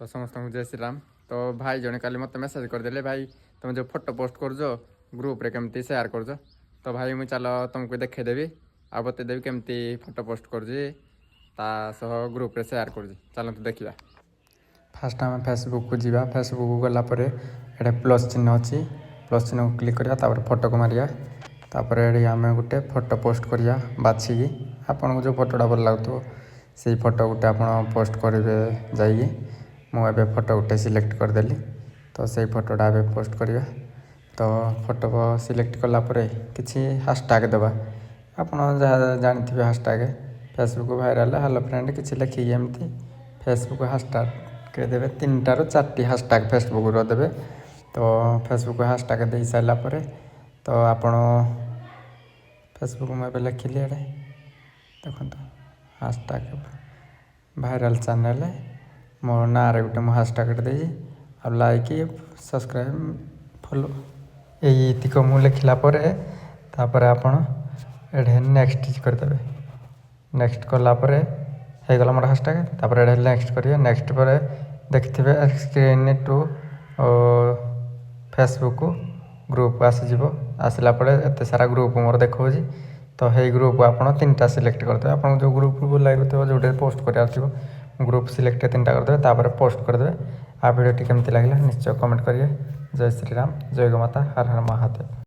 ତ ସମସ୍ତଙ୍କୁ ଜୟ ଶ୍ରୀରାମ। ତ ଭାଇ ଜଣେ କାଲି ମୋତେ ମେସେଜ୍ କରିଦେଲେ, ଭାଇ, ତୁମେ ଯେଉଁ ଫଟୋ ପୋଷ୍ଟ କରୁଛ, ଗ୍ରୁପ୍ରେ କେମିତି ସେୟାର କରୁଛ? ତ ଭାଇ, ମୁଁ ଚାଲ ତୁମକୁ ଦେଖେଇଦେବି ଆଉ ବତେଇଦେବି କେମିତି ଫଟୋ ପୋଷ୍ଟ କରୁଛି, ତା ସହ ଗ୍ରୁପ୍ରେ ସେୟାର କରୁଛି। ଚାଲନ୍ତୁ ଦେଖିବା। ଫାଷ୍ଟ ଆମେ ଫେସବୁକ୍କୁ ଯିବା। ଫେସବୁକ୍କୁ ଗଲା ପରେ ଏଠି ପ୍ଲସ୍ ଚିହ୍ନ ଅଛି। ପ୍ଲସ୍ ଚିହ୍ନକୁ କ୍ଲିକ୍ କରିବା। ତାପରେ ଫଟୋକୁ ମାରିବା। ତାପରେ ଏଠି ଆମେ ଗୋଟେ ଫଟୋ ପୋଷ୍ଟ କରିବା ବାଛିକି। ଆପଣଙ୍କୁ ଯେଉଁ ଫଟୋଟା ଭଲ ଲାଗୁଥିବ, ସେଇ ଫଟୋ ଗୋଟେ ଆପଣ ପୋଷ୍ଟ କରିବେ ଯାଇକି। ମୁଁ ଏବେ ଫଟୋ ଗୋଟେ ସିଲେକ୍ଟ କରିଦେଲି। ତ ସେଇ ଫଟୋଟା ଏବେ ପୋଷ୍ଟ କରିବା। ତ ଫଟୋ ସିଲେକ୍ଟ କଲା ପରେ କିଛି ହାସଟ୍ୟାଗ୍ ଦେବା। ଆପଣ ଯାହା ଜାଣିଥିବେ hashtag, Facebook viral, hello friend, କିଛି ଲେଖିକି ଏମିତି ଫେସବୁକ୍ ହାସଟ୍ୟାଗ୍ ଦେବେ। ତିନିଟାରୁ ଚାରିଟି ହାସଟ୍ୟାଗ୍ ଫେସବୁକ୍ର ଦେବେ। ତ ଫେସବୁକ୍ ହାସଟ୍ୟାଗ୍ ଦେଇ ସାରିଲା ପରେ ତ ଆପଣ ଫେସବୁକ୍, ମୁଁ ଏବେ ଲେଖିଲି, ଏଇଟା ଦେଖନ୍ତୁ, ହାସଟ୍ୟାଗ୍ ଭାଇରାଲ୍ ଚ୍ୟାନେଲ୍। ମୋ ନାଁରେ ଗୋଟେ ମୁଁ ହାସଟ୍ୟାଗ୍ଟେ ଦେଇଛି। ଆଉ ଲାଇକ୍, ସବସ୍କ୍ରାଇବ୍, ଫଲୋ, ଏଇତିକ ମୁଁ ଲେଖିଲା ପରେ ତାପରେ ଆପଣ ଏଠି ନେକ୍ସଟ କରିଦେବେ। ନେକ୍ସଟ କଲା ପରେ ହେଇଗଲା ମୋର ହାସଟ୍ୟାଗ୍। ତାପରେ ଏଠି ନେକ୍ସଟ କରିବେ। ନେକ୍ସଟ ପରେ ଦେଖିଥିବେ ସ୍କ୍ରିନ୍ ଟୁ ଫେସବୁକ୍ ଗ୍ରୁପ୍ ଆସିଯିବ। ଆସିଲା ପରେ ଏତେ ସାରା ଗ୍ରୁପ୍ ମୋର ଦେଖାଉଛି। ତ ହେଇ ଗ୍ରୁପ୍ ଆପଣ ତିନିଟା ସିଲେକ୍ଟ କରିଦେବେ। ଆପଣଙ୍କୁ ଯେଉଁ ଗ୍ରୁପ୍ ଭଲ ଲାଗୁଥିବ, ଯେଉଁଠି ପୋଷ୍ଟ କରିବାର ଥିବ, ଗ୍ରୁପ୍ ସିଲେକ୍ଟ ତିନିଟା କରିଦେବେ। ତାପରେ ପୋଷ୍ଟ କରିଦେବେ। ଆଉ ଭିଡ଼ିଓଟି କେମିତି ଲାଗିଲା, ନିଶ୍ଚୟ କମେଣ୍ଟ କରିବେ। ଜୟ ଶ୍ରୀରାମ, ଜୟ ଗୋମାତା, ହର ହର ମହାଦେବ।